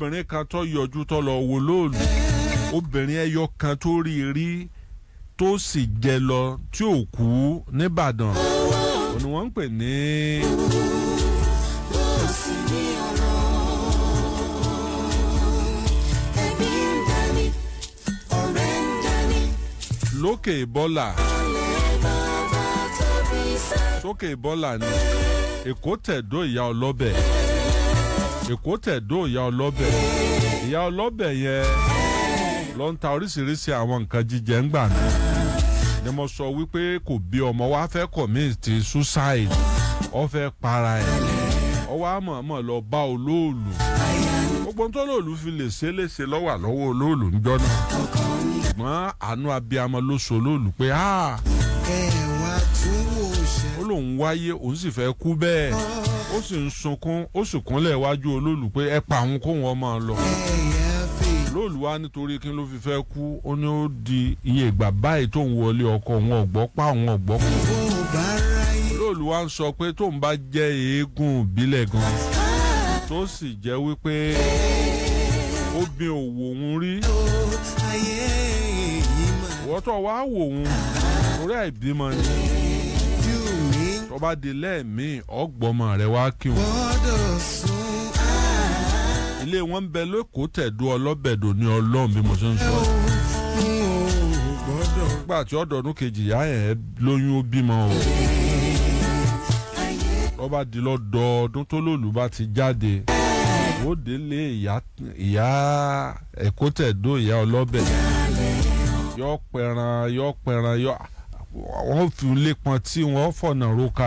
Obìnrin kan tó yọjú tó lọ wo lóòlù, obìnrin ẹyọ kan tó rí rí tó sì jẹ lọ tí ò kú nìbàdàn, òun ni wọ́n ń pè ní Bó sì ní ọ̀rọ̀. Ẹbí ń dání, ọ̀rẹ́ ń dání, lókè bọ́là. Ọ̀lẹ́ bàbá tóbi sá. Sókè bọ́là ni Èkó tẹ̀dó ìyá ọlọ́bẹ̀, Èkó tẹ̀dó ìyá ọlọ́bẹ̀. Ìyá ọlọ́bẹ̀ yẹn ló ń ta oríṣiríṣi àwọn nǹkan jíjẹ ńgbà náà ni mo sọ wípé kò bí ọmọ wa fẹ́ commit suicide, ó fẹ́ para ẹ̀, ó wá mọ̀ọ́mọ̀ lọ bá olóòlù. Gbogbo ohun tó lóòlù fi lè ṣe léṣe lọ́wọ́ àlọ́wọ́ olóòlù ńjọ́ náà, ṣùgbọ́n àánú abiyamọ ló so olóòlù pé ah, Ẹ wá tún wò ṣe. Ó lóun wáyé, òun sì fẹ́ kú bẹ́ẹ̀. Ó sì ń sunkún, ó sì kúnlẹ̀ wájú olóòlù pé ẹ pa àwọn kóun ọmọ lọ. Ẹ̀yà fi. Olóòlù wa nítorí kí ló fi fẹ́ kú? Ó ní ó di iye ìgbà báyìí tóun wọlé ọkọ, òun ọ̀gbọ́ pa òun ọ̀gbọ́ kú. Bó bá ráyè. Olóòlù wa ń sọ pé tóun bá jẹ́ eégún ìbílẹ̀ gan, tó sì jẹ́ wípé ó bí òwò òun rí, Ayé yìí mà ìwọ́tọ̀ wá wò òun torí àìbímọ ni, jù mí. Tó bá di lẹ́ẹ̀mí, ọgbọ́mọ rẹ̀ wá kí wọn. Gbọ́dọ̀ sùn. Ilé wọn ń bẹ lẹ́kọ̀ọ́ tẹ̀dó ọlọ́bẹ̀dọ̀ ní Ọlọ́run bí mo ṣe ń sọ. N ò gbọ́dọ̀. Nígbà tí ọdọọdún kejì, ìyá ẹ̀ lóyún, ó bímọ o. Lọ́ba di lọ́dọọdún tó lòlù bá ti jáde, ó délé ìyá, ìyá ẹ̀kọ́ tẹ̀dó ìyá ọlọ́bẹ̀, yọ pẹran, yọ pẹran, yọ wọ́n fi lé pọn tí wọ́n fọ̀nà roka.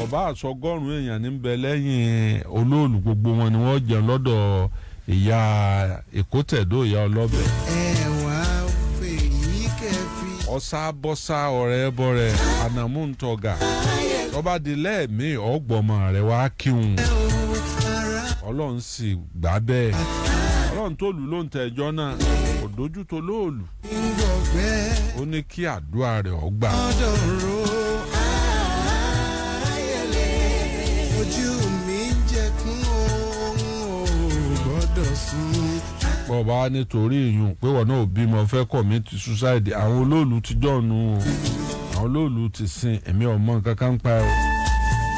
Ọba àsọgọ́rùn èèyàn ní bẹ lẹ́yìn olóòlù, gbogbo wọn ni wọ́n jẹun lọ́dọ̀ ìyá èkótẹ̀dó ìyá ọlọ́bẹ̀. Ẹ wá fèyí kẹfì. Ọ̀sá bọ́sá ọ̀rẹ́ bọ́rẹ́ ànàmú ntọ́gà, tọ́ba di lẹ́ẹ̀mí, ọgbọ̀mọ rẹ̀ wá kíhun. Ara. Ọlọ́run sì gbà bẹ́ẹ̀. Ọlọ́run tó lù ló ń tẹ ẹjọ́ náà kò dójú tó lóòlù. Ń gbọ̀gbẹ́. Ó ní kí àdúrà rẹ̀ ó gbà. Gbọ́dọ̀ ro. Ojú mi ń jẹkún òun ò gbọ́dọ̀ sùn. Bọ́ọ̀bá nítorí ìyún pé wọn náà bímọ fẹ́ commit suicide, àwọn olóòlù ti jọ̀ọ̀nù o, àwọn olóòlù ti sin ẹ̀mí ọmọ nǹkan kan pa ẹ̀ o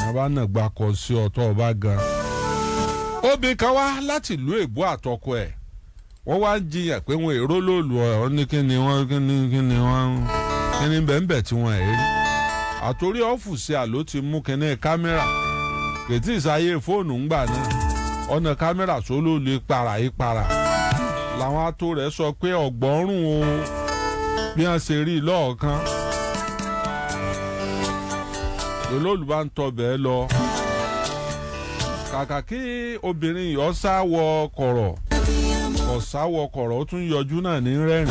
ní abá náà gba kọ sí ọ̀tọ̀ ọba gan. Obìnrin kan wá láti ìlú èbó àtọkọ ẹ̀, wọ́n wá ń jiyàn pé wọn èrò lóòlù ọ̀ ní kí ni wọ́n kí ni wọ́n kí ni bẹ́ẹ̀nbẹ́ẹ̀ tí wọ́n ẹ̀ rí àtòrí ọ́fùsì àló ti mú kíní kámẹ́rà kètí ìsáyé fóònù ńgbà náà, ọ̀nà kámẹ́rà sólóòlù ìpara ìpara làwọn ató rẹ̀ sọ pé ọ̀gbọ́rùn o bí wọ́n ṣe rí i lọ́ọ̀kan lolóòlù bá ń tọbẹ̀ lọ. Kàkà kí obìnrin yìí ọ̀sá wọ kọ̀rọ̀, ọ̀sá wọ kọ̀rọ̀, ó tún yọjú náà ní rẹ́rìn.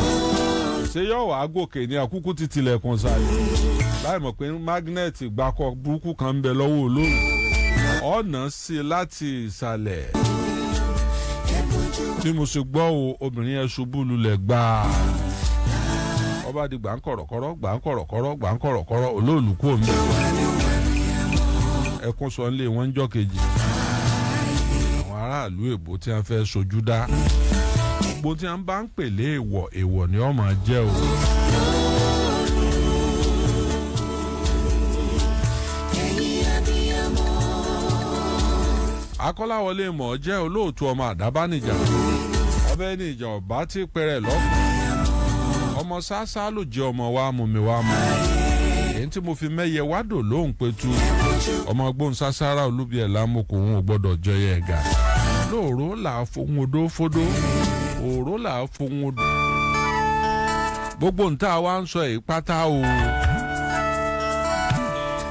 Ṣé yóò wá gòkè ní àkúkú ti tilẹ̀kùn sàlẹ̀ láì mọ̀ pé magnet gbakọ̀ burúkú kan ń bẹ lọ́wọ́ olóòlù, ọ̀nà sí i láti ìsàlẹ̀. Bí mo ṣe gbọ́ o, obìnrin yẹn ṣubú lulẹ̀ gbàá, ọba di gbàǹkọ̀rọ̀kọ̀rọ̀ gbàǹkọ̀rọ̀kọ̀rọ̀ gbàǹkọ̀rọ̀kọ̀rọ̀, olóòlù kú omi ẹkún sọ nílé wọn jọ́ kejì. Àwọn aráàlú èbó tí wọ́n fẹ́ sojú dá gbogbo tí wọ́n bá ń pèlè èèwọ̀, èèwọ̀ ni wọ́n máa jẹ́ o. Ẹ̀yin abiyamọ. Akọ́láwọlé mọ̀ ọ́ jẹ́ olóòtú ọmọ àdábánijà ọbẹ̀ ní ìjà ọ̀bá tí pẹrẹ lọ́kùn ọmọ sáásá ló jẹ́ ọmọ wa mú mi wá mú èyí tí mo fi mẹ́yẹ wádò lóhùn pẹ̀tù ọmọ gbóhùn sására olúbi ẹ̀ lámùkù òun ò gbọ́dọ̀ jọyẹ ẹ̀gà lóòró là á fohùn odó fódó òòró là á fohùn odó. Gbogbo nta wa ń sọ èyí pátá o,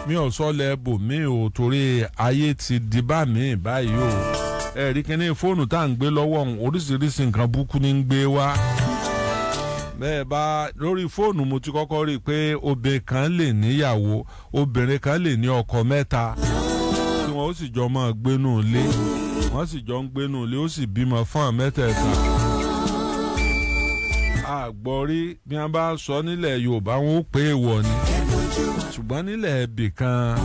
mi ò sọ lẹ bò mí o, torí ayé ti di bá mi báyìí o. Ẹ̀rí kínní fóònù tá à ń gbé lọ́wọ́ ọ̀hún, oríṣiríṣi nǹkan burúkú ní ń gbé wá. Bẹ́ẹ̀ bá lórí fóònù, mo ti kọ́kọ́ rí i pé obìnrin kan lè níyàwó, obìnrin kan lè ní ọkọ mẹ́ta tí wọ́n ó sì jọ máa gbénú ilé, wọ́n sì jọ ń gbénú ilé, ó sì bímọ fún àwọn mẹ́tẹ̀ẹ̀ta. Àgbọ̀rí bí wọ́n bá sọ nílẹ̀ Yorùbá, wọn ó pé èèwọ̀ ni, ṣùgbọ́n nílẹ̀ ibì kan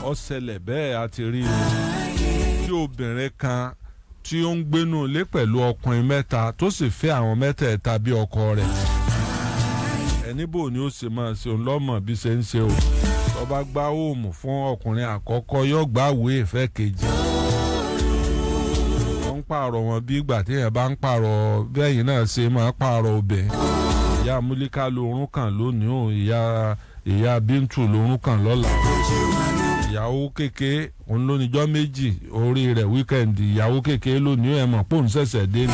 ó ṣẹlẹ̀ bẹ́ẹ̀, a ti rí i tí obìnrin kan tí ó ń gbénú ilé pẹ̀lú ọkùnrin mẹ́ta tó sì fẹ́ àwọn mẹ́tẹ̀ẹ̀ta bí ọkọ rẹ̀. Ẹni bò ní ó sì máa ṣe òun lọ́mọ bí ṣe ń ṣe o. Tó bá gbá òòmù fún ọkùnrin àkọ́kọ́, yóò gbá ìwé ìfẹ́ kejì. Wọ́n ń pààrọ̀ wọn bí ìgbà téèyàn bá ń pààrọ̀ bẹ́yìn náà ṣe máa pààrọ̀ obìnrin. Ìyá Múlíká lorún kàn lónìí o, ìyá Bíntù lorún kàn lọ́la, ìyàwó kéke òun lóníjọ́ 2 orí rẹ̀ weekend, ìyàwó kéke lónìí ẹ̀ mọ̀ pòun ṣẹ̀ṣẹ̀ dé ni.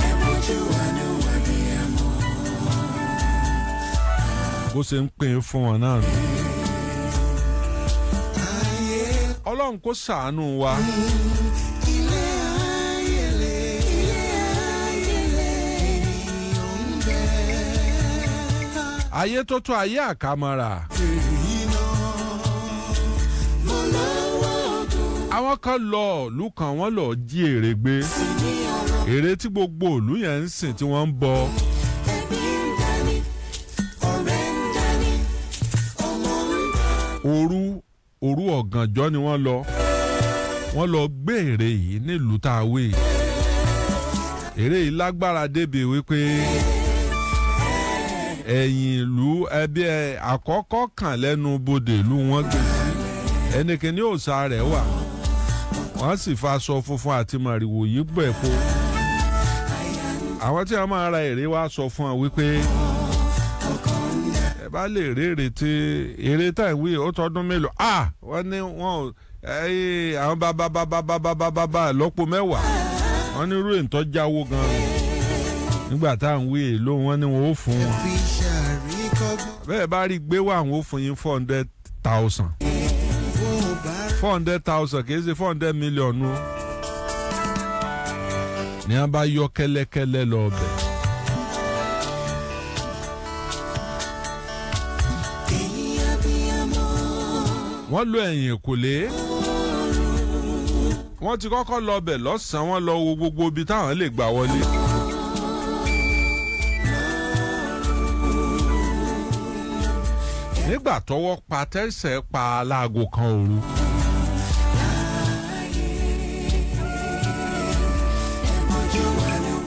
Ẹ bójú àánú abiyamọ. Bó ṣe ń pín in fún wọn náà nù. Ayé Ọlọ́run kó ṣàánú wa. Ilé ayé lè, Ilé ayé lè. ènìyàn ń bẹ. Ayé tó tó ayé àkàmọ́ra. Èyí náà. Mo lọ́wọ́ ogun Àwọn kan lọ ìlú kan, wọ́n lọ jí ère gbé. sí ní ọ̀rọ̀. Ère tí gbogbo ìlú yẹn ń sìn, tí wọ́n ń bọ. Ẹbí ń dání, ọ̀rẹ́ ń dání, ọmọ ń dání. Òru òru ọ̀gànjọ́ ni wọ́n lọ. Wọ́n lọ gbé ère yìí nílùú tá a wé yìí. Ère yìí lágbára débi wípé ẹ̀yìn ìlú ẹbí ẹ àkọ́kọ́ kàn lẹ́nu bodè ìlú wọn gbé sí ẹnikẹ́ni òòṣà rẹ̀ wà. Wọ́n sì fa aṣọ funfun àti màrìwò yìí gbẹ̀ po. Àwọn tí wọ́n máa ra ère wá sọ fún ọ wípé ẹ bá lè rèrè tí èrè tá ìwé ó tọdún mélòó? À wọ́n ní wọn ò àwọn bàbá bàbá bàbá bàbá bàbá lọ́pọ̀ 10. Wọ́n ní irú èntọ́ jáwó gan-an nígbà tá à ń wí èlò wọn ni wọn ó fún wọn. Fi ṣàríkọ́gbọ́n. Bẹ́ẹ̀ bá rí gbé wá, àwọn ó fún yín 400,000. Bó o bá 400,000, kì í ṣe 400 million o. Ní wọ́n bá yọ kẹ́lẹ́kẹ́lẹ́ lọ bẹ̀. Ẹ̀yin abiyamọ. Wọ́n lo ẹ̀yìn ìkùlé. Wọ́n ti kọ́kọ́ lọ bẹ̀ lọ́sàn-án, wọ́n lọ wo gbogbo ibi táwọn lè gbà wọlé. Nígbà tọ́wọ́ pa tẹ́sẹ̀ pa láago 1 òru.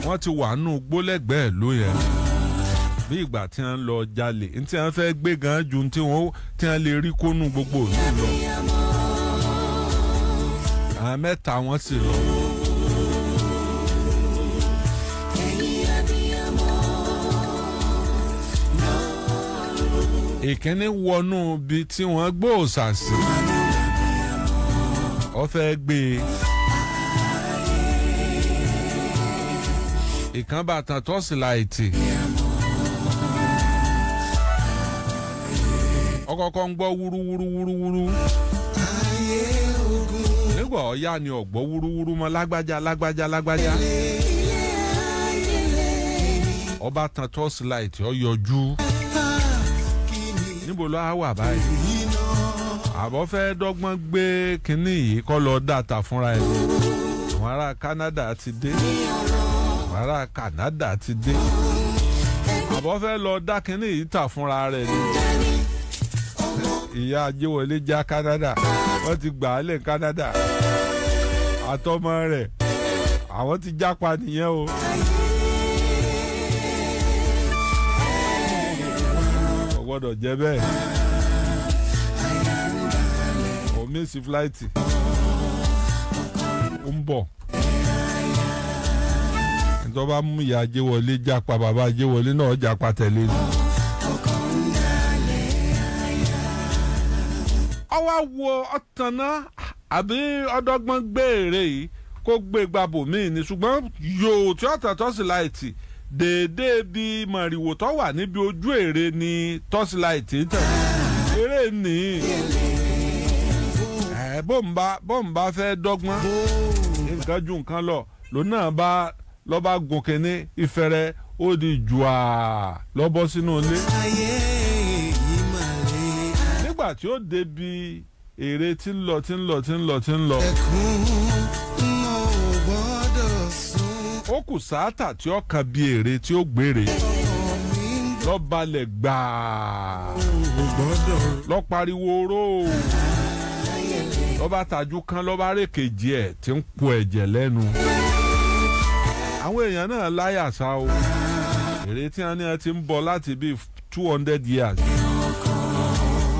Wọ́n ti wà nù gbólẹ́gbẹ̀ẹ́ ló yẹn bí ìgbà tí wọ́n lọ jalè ní tí wọ́n fẹ́ gbé gan ju tí wọ́n tí wọ́n lè rí kónú gbogbo òlú lọ. Àwọn mẹ́ta wọ́n sì lọ. Ẹ̀yin abiyamọ. Ìkíní wọnú ibi tí wọ́n gbóòsà sí, ó fẹ́ gbé e. Ìkan bá tan torchlight. Ọkọ̀ọ̀kan ń gbọ́ wúrúwúrú wúrúwúrú. Ayé ogun. Nígbà ọ̀ya ni ọ̀gbọ́ wúrúwúrú mọ́. Lágbájá, lágbájá, lágbájá. Ilé ayé lè. Ọba tan torchlight, ó yọjú. Kí ni Níbo ló á wà báyìí? èyí náà. Àbọ̀ fẹ́ dọ́gbọ́n gbé kínní yìí kọ́ lọ dàtà fúnra ẹ̀. Àwọn ará Canada ti dé, àwọn ará Canada ti dé. Àbọ̀ fẹ́ lọ dá kínní yìí tà fúnra rẹ̀ ni. Ìyá Ajéwọlé já Canada, wọ́n ti gbà á lẹ̀ Canada àtọmọ rẹ̀, àwọn ti jápa nìyẹn o. Kò gbọ́dọ̀ jẹ́ bẹ́ẹ̀, ò miss flight, ó ń bọ̀. Nítorí bá mú ìyá Ajéwọlé jápa, bàbá Ajéwọlé náà jápa tẹ̀lé ni. Ọwọ́ wo ọ̀tànná àbí ọdọ́gbọ́n gbé èrè yìí kó gbé gbàbò míì ni, ṣùgbọ́n yòò tí ọ̀tàn torchlight déédéé bí mọ̀rìwò tó wà níbi ojú èrè ni torchlight tẹ̀ eré nìyí. Ẹ bóun bá fẹ́ dọ́gbọ́n nǹkan ju nǹkan lọ, lòun náà bá lọ́ba gun kínní ìfẹ́rẹ́, ó di jùà lọ́bọ́ sínú ilé. Ayé yìí máa lè. Nígbà tí ó débi èrè tí ń lọ, tí ń lọ, tí ń lọ, tí ń lọ. Ẹkún n ò gbọ́dọ̀ sùn. Ó kù sáátà tí ó kan bí èrè tí ó gbére Ọmọ mi ń lọ́balẹ̀ gbàá ò gbọ́dọ̀. Lọ́ pariwo oró, lọ́ba tajú kan, lọ́ba rékejì ẹ̀ tí ń po ẹ̀jẹ̀ lẹ́nu. Àwọn èèyàn náà láyà sá o. Èrè tí wọ́n ní wọ́n ti ń bọ̀ láti bíi 200 years.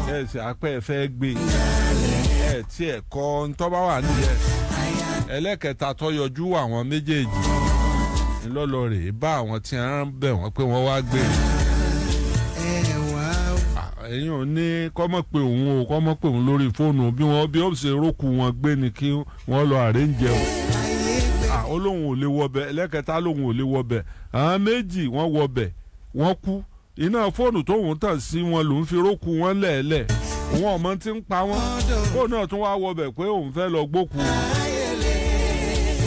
Ẹ sì apẹ́ ẹ fẹ́ gbé ẹ tí ẹ kọ́ ntọ́ba wà nìyẹn. Ẹlẹ́kẹta tó yọjú àwọn méjèèjì ńlọ́lọ́ rèé bá àwọn tí wọ́n ń bẹ̀ wọ́n pé wọ́n wá gbé. Ẹ wá. Ẹ̀yin ò ní kọ́mọ̀ pé òun o, kọ́mọ̀ pé òun lórí fóònù bí wọ́n bí ó ṣe rókù wọn gbé ni kí wọ́n lọ àrẹ́ǹjẹ o. Ó lóun ò lè wọbẹ̀. Ẹlẹ́kẹta lóun ò lè wọbẹ̀. Àwọn méjì wọ́n wọbẹ̀, wọ́n kú. Iná fóònù tóun tàn sí wọn lòún fi rókù wọn lẹ̀ẹ́lẹ̀. Òun ọmọ tí ń pa wọ́n, fóònù náà tún wá wọbẹ̀ pé òun fẹ́ lọ gbókù.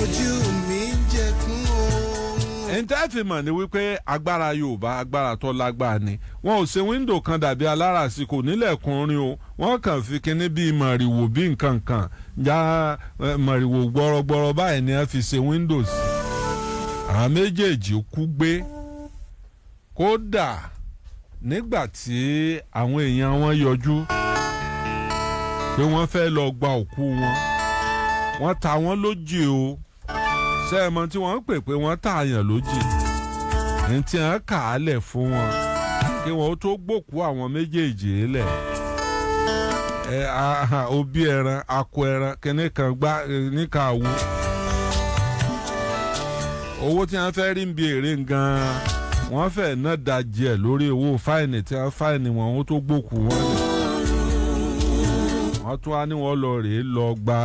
Ojú mi ń jẹkún ohun. Ẹni tẹ́ fi mọ̀ ni wípé agbára Yorùbá, agbára tó lágbára ni. Wọn ò ṣe window kan dàbí aláràsí, kò nílẹ̀kùn rin o. Wọ́n kàn fi kinní bíi mọ̀rìwò, bí nǹkan kan já mọ̀rìwò gbọ́rọ̀gbọ́rọ̀ báyìí ni wọ́n fi ṣe windows. Àwọn méjèèjì kú gbé. Kódà nígbà tí àwọn èèyàn wọn yọjú pé wọ́n fẹ́ lọ gba òkú wọn, wọ́n ta wọ́n lójì o. Sẹ́ẹ̀mọ tí wọ́n ń pè pé wọ́n tààyàn lójì ní tí wọ́n kà á lẹ̀ fún wọn kí wọ́n tó gbòkú àwọn méjèèjì lẹ̀. Ẹ òbí ẹran, akọ ẹran, kíní kan gbá níka àwo, owó tí wọ́n fẹ́ rí ń bi èrè gan-an, wọ́n fẹ́ ná dajì ẹ̀ lórí owó fine tí wọ́n fine wọn, wọ́n tó gbòkú wọn lẹ̀. Wọ́n tún wá ní wọ́n lọ rèé lọ gba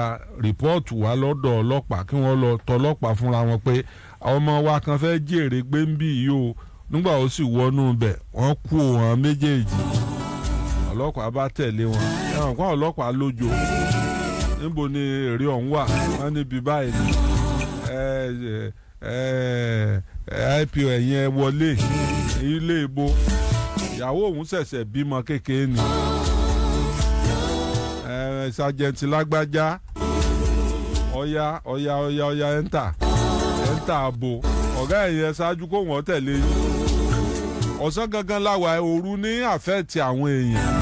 report wá lọ́dọ̀ ọlọ́pàá, kí wọ́n lọ tọlọ́pàá fúnra wọn pé ọmọ wa kan fẹ́ jèrè gbé ń bì yìí o. Nígbà ó sì wọnú bẹ̀, wọ́n kú wọn méjèèjì. Ọlọ́pàá bá tẹ̀lé wọn. Ẹ̀wọ̀n kọ́ ọlọ́pàá lójo. Níbo ni èrè ọ̀hún wà? Wọ́n níbi báyìí ni. Ẹ ẹ IPO, ẹ̀yìn ẹ wọlé ilé ibo. Ìyàwó òun ṣẹ̀ṣẹ̀ bímọ kékeré ni. Ẹ sergeant lágbájá, ọ̀ya ọ̀ya ọ̀ya ọ̀ya, enter, enter àbò. Ọ̀gá ẹ̀yẹ ṣáájú kó wọ́n tẹ̀lé yín. Ọ̀sán gangan láwa, òru ní àfẹ́ẹ̀tì àwọn èèyàn.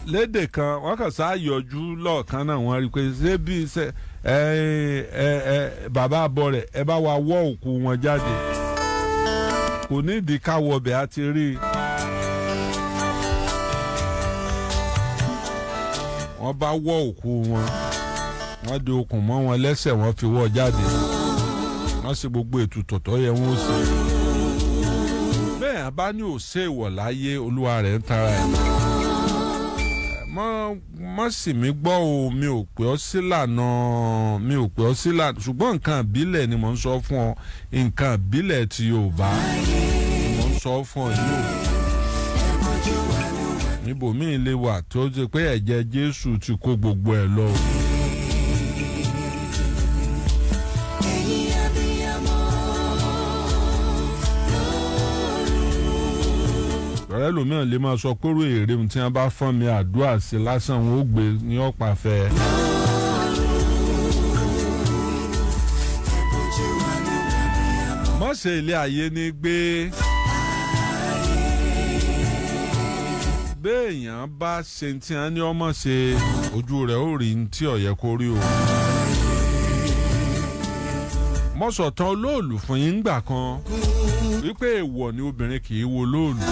Lédè kan, wọ́n kàn sá yọjú lọ́ọ̀kan náà, wọ́n rí i pé ṣé bí ṣe ẹ ẹ ẹ bàbá abọ́ rẹ̀, ẹ bá wa wọ́ òkú wọn jáde, kò ní ìdí ká wọbẹ̀, á ti rí i. Wọ́n bá wọ́ òkú wọn, wọ́n di okùn mọ́ wọn lẹ́sẹ̀, wọ́n fi wọ́ jáde, wọ́n ṣe gbogbo ètùtù tó yẹ wọ́n ṣe. Bẹ́ẹ̀ bá ní òṣè ìwọ̀ láyé, olúwa rẹ̀ ń tara ẹ̀. Mọ́ sì mí gbọ́ o, mi ò pè ọ́ sílànà, mi ò pè ọ́ sílànà, ṣùgbọ́n nǹkan ìbílẹ̀ ni mò ń sọ fún ọ. Nǹkan ìbílẹ̀ ti Yorùbá ni mò ń sọ fún ọ yìí o. Níbòmíì lè wà tó ṣe pé ẹ̀jẹ̀ Jésù ti kó gbogbo ẹ̀ lọ. Ẹ̀yin abiyamọ. Ọ̀rẹ́ lòmíràn lè máa sọ pé èrè tí wọ́n bá fọ́n mi àdúrà sí lásán, wọn ó gbé ní ọ̀pá fẹ́. Mọ̀ṣẹ́ ilé ayé ní gbé. Béèyàn bá ṣe tí wọ́n ní ọmọ ṣe, ojú rẹ̀ ó rí ní tí ó yẹ kó rí o. Mọ́sọ̀tàn olóòlù fún yín gbà kan wípé èèwọ̀ ni obìnrin kì í wo olóòlù.